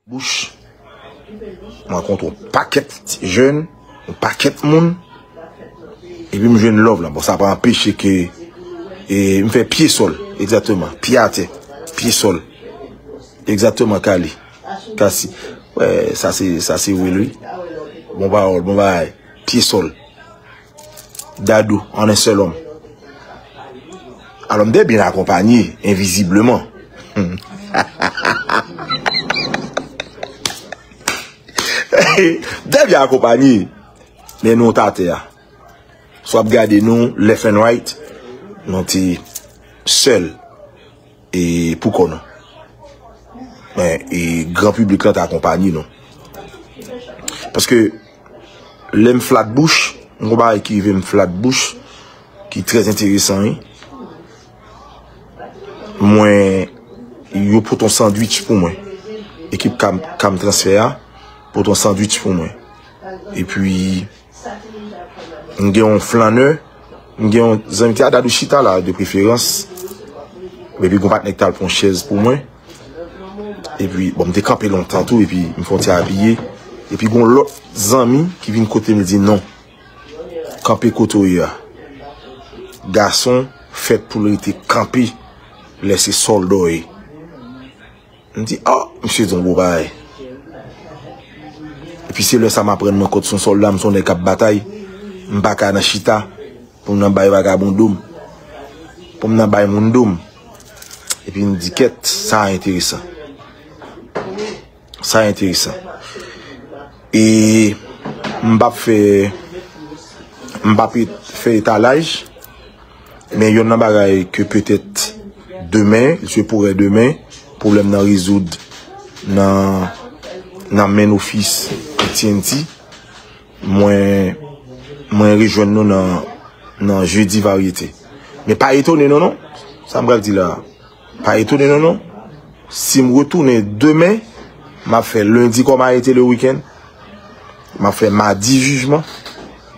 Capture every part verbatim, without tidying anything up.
Bouch. M rankontre yon pakèt ti jèn, yon pakèt moun. Epi m jwenn love lan. Bon, sa pa anpeche ke e, m fè pye sòl. Egzakteman. Pye atè. Pye sòl. Egzakteman, Kali. Kasi. Wè, sa se, sa se real, wi. Bon pawòl, bon bagay. Pye sòl. Dadou, en un seul homme. Alors, m te byen akonpanye, envizibleman. M te byen akonpanye. Men nou t atè a. Si w ap gade nou, left and right, nou te sèl e pou kò nou. Men, e gran piblik lan te akonpanye nou. Paske, lè m flat bouch, m gon bagay ki rive m flat bouch, ki trè enteresan, wi. Mwen, yo pote yon sandwich pou mwen. Ekip Cam, Cam Transfè a, pote yon sandwich pou mwen. Epi, m gen yon flanè, m gen yon zanmi, ti a Dadou chita la, de preferans. Epi, gon patnè ki t al pran yon chèz pou mwen. Epi, bon, m te kanpe lontan tou, epi m fè yon ti apiye. Epi, gon lòt zanmi ki vin kote m, li di, "Non. Kanpe kote w ye a." Gason fèt pou l rete kanpe lè se sòlda w ye. M di, "Ah, misye di yon gwo bagay." Epi se lè sa m aprann mwen kòm se yon sòlda, m se yon nèg k ap batay. M pa ka nan chita pou m nan bay vagabon do m. Pou m nan bay moun do m. Epi m di, "Kèt, sa enteresan." Sa enteresan. E m p ap fè, m p ap fè etalaj, men yonn nan bagay ke petèt demen, je pourrais demen, pwoblèm nan rezoud nan, nan main office A T and T, mwen, mwen rejwenn nou nan, nan Jedi Varyete. Men pa etone nou non. Sa m pral di la a. Pa etone nou non. Si m retounen demen, m ap fè lendi kòm arete le week-end. M ap fè madi jijman.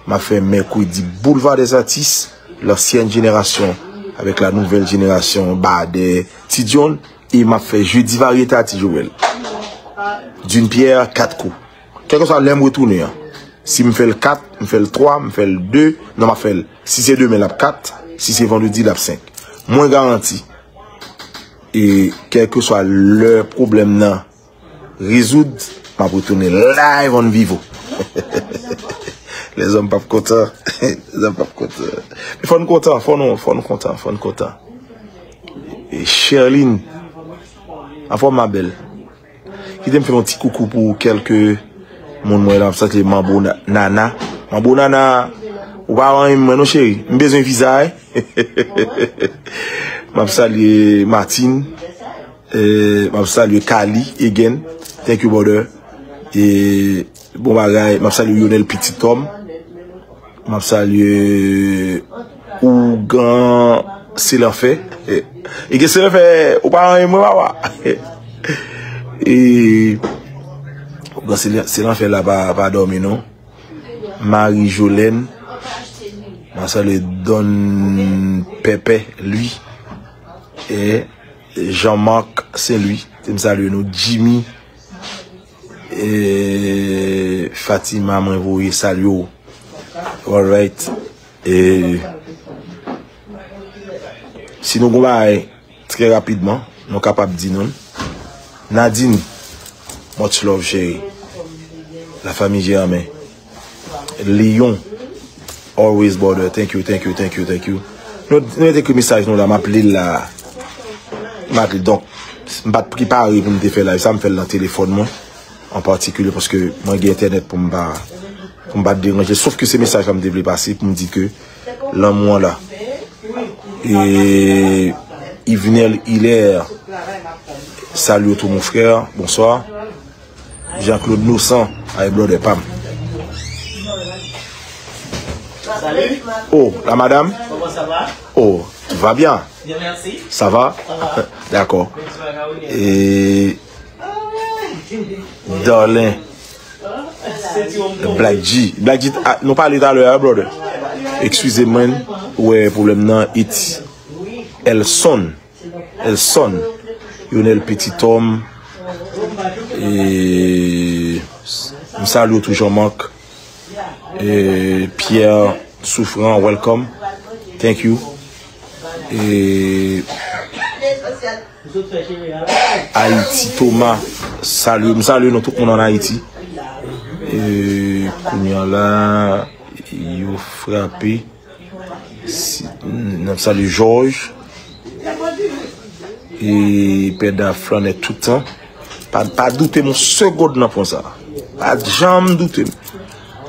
M ap fè mèkredi Boulevard des Artistes, l'ancienne génération avec la nouvelle génération Badet, Ti John. E m ap fè jedi varyete a Ti Joel. D'une pierre, quatre coups. Kèlkeswa lè m retounen an. Si m fè l kat, m fè l twa, m fè l de, non, m ap fè l. Si se demen, l ap kat. Si se vandredi, l ap senk. Mwen garanti. E kèlkeswa lè pwoblèm nan rezoud, m ap retounen live on vivo. Lèzòm p ap kontan. Lèzòm p ap kontan. Men fò n kontan, fò nou, fò nou kontan, fò n kontan. E Sherline, anfòm, ma bèl? Kite m fè yon ti koukou pou kèlke moun mwen la, m santi Manbo Na-, Nana. Manbo Nana, ou pa renmen mwen non, cheri. M bezwen viza, wi. M ap salye Martine. Eh, m ap salye Kali again. Thank you, brother. E bon bagay. M ap salye Yonel Petit Homme. M ap salye Ougan Selanfè. Ougan Selanfè, ou pa renmen mwen, papa. E Ougan Selan-, Selanfè la pa, pa dòmi, non. Marie Jolène. M ap salye Don Pèpè, Louis. E Jean-Marc Saint-Louis. Te m salye nou. Jimmy. E Fatima, mwen voye salye w. Alright. E si nou gon bagay, trè rapidman, nou kapab di nou. Nadine, much love, cheri. La famille Germain. Leon, always, brother. Thank you, thank you, thank you, thank you. Nou, nou te ekri mesaj nou la, m ap li l la. M ap li l. Donk, m pa t prepare pou m te fè live sa, m fè l nan telefòn mwen. An patikilye paske mwen gen entènèt pou m pa, pou m pa t deranje. Sof ke se mesaj la m te vle pase pou m di ke lanmou an la. E Yvenel Hilaire, salut tout mon frère, bonsoir. Jean-Claude Nosan, ay brother pa m. Salut. Oh, la madame? Comment ça va? Oh, tout va bien. Bien, merci. Ça va? Ça va. D'accord. Petit bagay ou ye? E Darlin. Black G. Black G, ah, nou pale talè a, brother. Eskize mwen, wè pwoblèm nan, it's Elson. Elson. Yonel Petit Homme. E, m salye w tou, Jean-Marc. E, Pierre Souffrant, welcome. Thank you. E, Ayiti Thomas, salye, m salye nou tout moun ann Ayiti. E, kounye a la, yo frape. Si, n ap salye Jòj. E Pè Daf, Flannè, tout tan. Pa, pa doute m yon segond nan pwen sa. Pa janm doute m.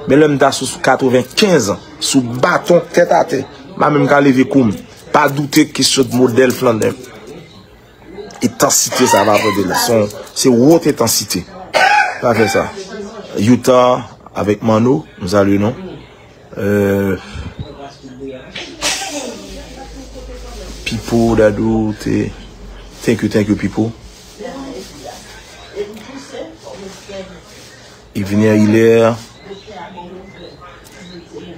Men lè m ta sou, sou katrevenkenz an, sou baton, tèt atè, m pa menm ka leve kou m. Pa doute kesyon modèl Flannè. Entansite sa pa pran de lè. Se yon, se wot entansite. Pa fè sa. Utah avèk Manno, m salye nou. Euh, Pipo, Dadou, te, thank you, thank you, Pipo. Ivner Hilaire,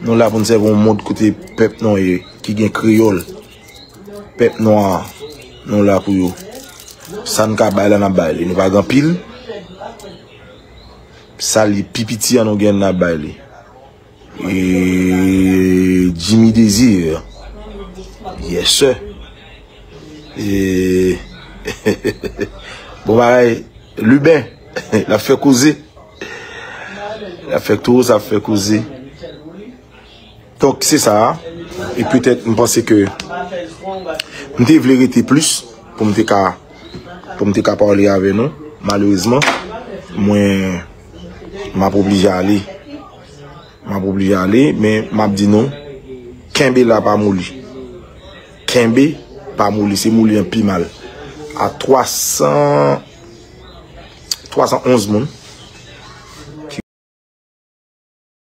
nou la pou n sèvi yon mond kote pèp nou ye, ki gen kreyòl. Pèp nwa, nou la pou yo. Sa n ka bay la, n ap bay li. Nou pa gen anpil. Sa li pi piti an, nou gen, n ap bay li. E Jimmy Désir. Yes, sir. E bon bagay, Luben. L ap fè koze. L ap fè tou, sa ap fè koze. Donk, se sa. E petèt, m panse ke m te vle rete plis pou m te ka, pou m te ka pale avè nou. Malerezman, mwen, m ap oblije ale. M ap oblije ale, men m ap di nou, kenbe la, pa moli. Kenbe, pa moli, se moli an pi mal. A twa san, twa san onz moun.